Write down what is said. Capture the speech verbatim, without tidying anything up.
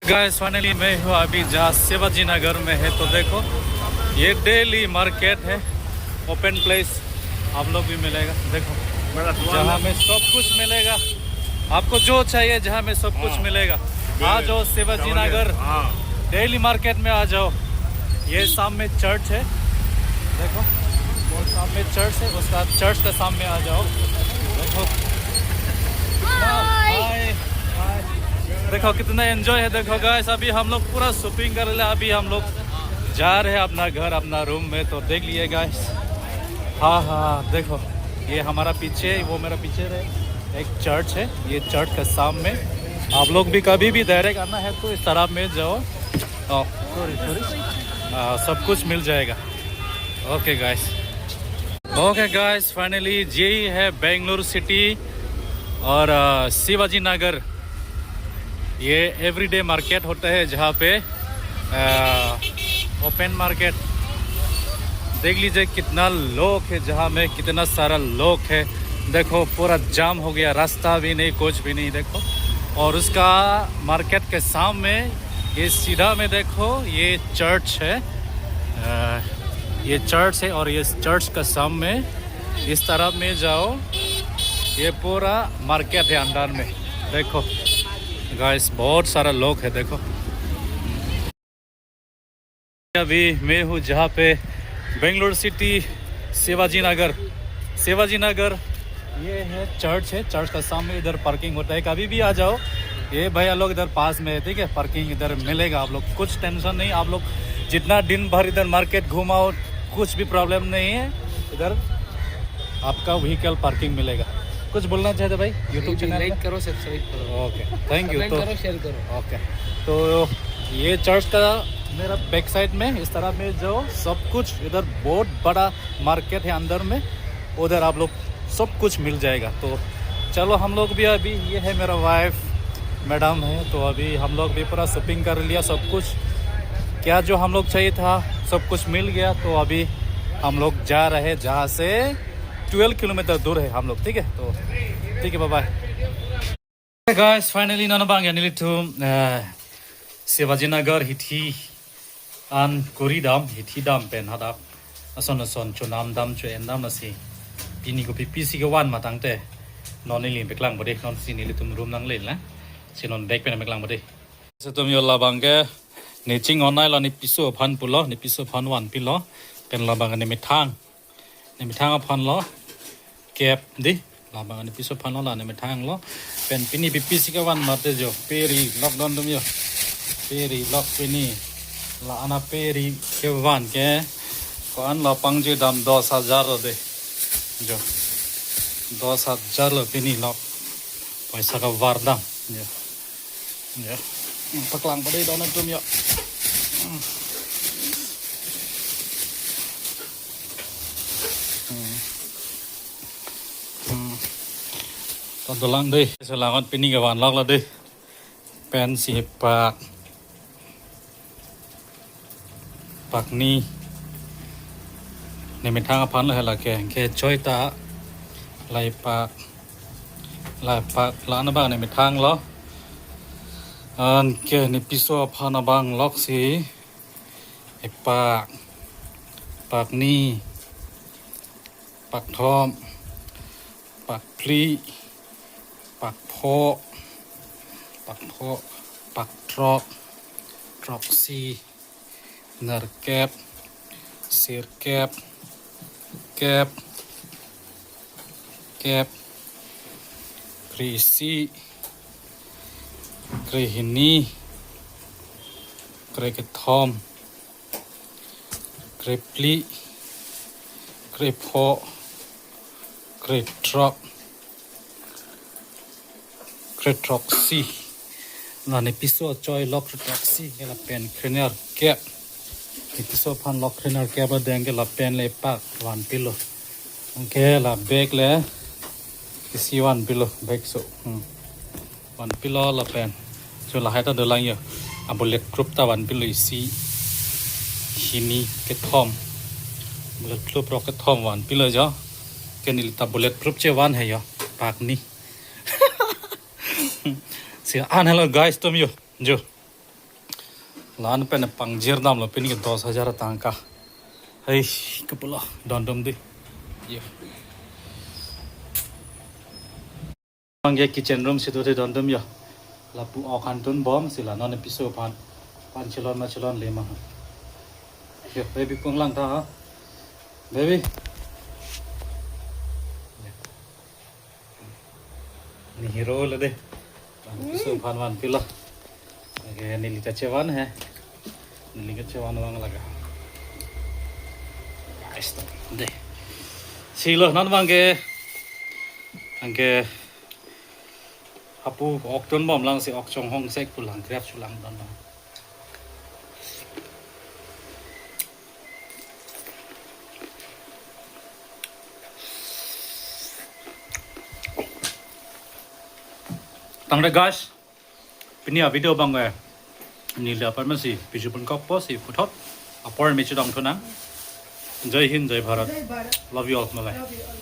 Guys, finally मैं हूँ अभी जहाँ शिवाजी नगर में है। तो देखो, ये डेली मार्केट है, ओपन प्लेस, आप लोग भी मिलेगा। देखो, जहाँ में सब कुछ मिलेगा, आपको जो चाहिए, जहाँ में सब कुछ मिलेगा। आ जाओ शिवाजी नगर, डेली मार्केट में आ जाओ। ये सामने चर्च है, देखो, वो सामने चर्च है, उसका चर्च का सामने आ जाओ। देखो, हाय। देखो कितना एंजॉय है। देखो गाइस, अभी हम लोग पूरा शॉपिंग कर लिया, अभी हम लोग जा रहे हैं अपना घर, अपना रूम में। तो देख लिए गाइस, हाँ हाँ, देखो, ये हमारा पीछे, वो मेरा पीछे है, एक चर्च है, ये चर्च का सामने। आप लोग भी कभी भी डायरेक्ट आना है तो इस तरफ में जाओ। सॉरी सॉरी, सब कुछ मिल जाएगा। Okay guys, okay guys, finally यही है बेंगलुरु सिटी और शिवाजी नगर। ये एवरीडे मार्केट होता है, जहाँ पे ओपन मार्केट। देख लीजिए कितना लोग है, जहाँ में कितना सारा लोग है। देखो पूरा जाम हो गया, रास्ता भी नहीं, कुछ भी नहीं। देखो, और उसका मार्केट के सामने ये सीधा में देखो, ये चर्च है। ये चर्च है और ये चर्च का सामने इस तरफ में जाओ, ये पूरा मार्केट है अंदर में। देखो गाइस, बहुत सारा लोग है। देखो, अभी मैं हूँ जहाँ पे बेंगलुरु सिटी, शिवाजी नगर, शिवाजी नगर, ये है चर्च है, चर्च का सामने इधर पार्किंग होता है, कभी भी आ जाओ। ये भैया लोग इधर पास में है, ठीक है, पार्किंग इधर मिलेगा आप लोग, कुछ टेंशन नहीं। आप लोग जितना दिन भर इधर मार्केट घुमाओ, कुछ भी प्रॉब्लम नहीं है इधर। आपका व्हीकल पार्किंग मिलेगा। कुछ बोलना चाहते भाई YouTube चैनल? लाइक करो, सब्सक्राइब करो। Okay, thank you. तो करो, शेयर करो। ओके, तो ये चर्च का मेरा बैक साइड में इस तरफ में जो सब कुछ, इधर बहुत बड़ा मार्केट है अंदर में, उधर आप लोग सब कुछ मिल जाएगा। तो चलो, हम लोग भी अभी, ये है मेरा वाइफ, मैडम है, तो अभी हम लोग भी पूरा शॉपिंग कर लिया, सब कुछ क्या जो हम लोग चाहिए था सब कुछ मिल गया। तो अभी हम लोग जा रहे हैं जहाँ से ट्वेल्व किलोमीटर दूर है हम लोग, ठीक है? तो ठीक है, bye bye. Guys, finally non abang ya nelitum Shivaji Nagar hithi an kuri dam, hithi dam pen hadak ason ason chonam dam, cho-en dam asi. Pini kopi pisi kevan ma tangte non neli peklang bodi, non si nelitum room nangle la. Si non bag pen peklang bodi. Setum yo labang ke ne ching-on-ai lo, ne piso aphan pulo, ne piso aphan vanpilo. Pen labang ne methang, ne methang aphan lo, kep di. Labang ne piso aphan lo, la ne methang lo. Pen pini pipi si kevan mate jo, peri lok don dum yo. Peri lok pini, la ana peri kevan ke ko-an lo pangju dam dos hajar lo de. Jo, dos hajar lo pini lok. Paisa kevar dam. Jo. Ya. Hmm, paklang bodi don atum ya. Hmm. Hmm. Hmm. Ton dolang dei. Selangot pini kevan lok lo dei. Pen si pak. Pakni. Ne methang aphan lo hela ke. Ke choi ta. Lai pak. Lai pak. La ana abang ne methang lo. Anke ne piso aphan abang lok si. Epak. Pakni. Pakthom. Pakphli. Pakpho. Pakpho. Pakthrok. Throksi. Nerkep. Sirkep. Kep. Kep. Kre-isi. Kre-hini. Kre-kethom. Kre-phli. Kre-pho. Kre-throk. Kre-throksi. La ne piso choi lok kre-throksi, ke lapen krenerkep. Ne piso aphan lok krenerkep adeng ke lapen le pak vanpilo. Anke la bag le isi vanpilo, bag so. Hmm. Vanpilo lapen. So lahai ta dolang yo. A bulletproof ta vanpilo isi. Hini kethom. Bulletproof rok kethom vanpilo jo. Ke neli ta bulletproof chevan he yo. Pakni. Si an helo guys atum yo. Jo. Lan pen pangjir damlo, pini ke dos hajar tangka. Hei, kepulo, dondom di. Yo. Bang ke kitchen room si do de dondom yo. Lapu ok han tunbom si la non piso aphan. Pan chelon ma chelonle ma. Yo, baby pung lang tha ha. Baby. Ni hero lo de. Piso aphan vanpilo. Oke, neli ta chevan he. Neli ke chevan vang laga. Guys, to. De. Si lo non bang ke. Bang ke. Apu ok tunbom lang si ok chonghong sek pu lang grab chulang dondom. Tangte guys, pini a video bang eh, neli apar masi piju pun kok po si puthot apor me chedong thunang. Jai Hind, Jai Bharat. Jai Bharat. Love you all, bye bye. Love you all.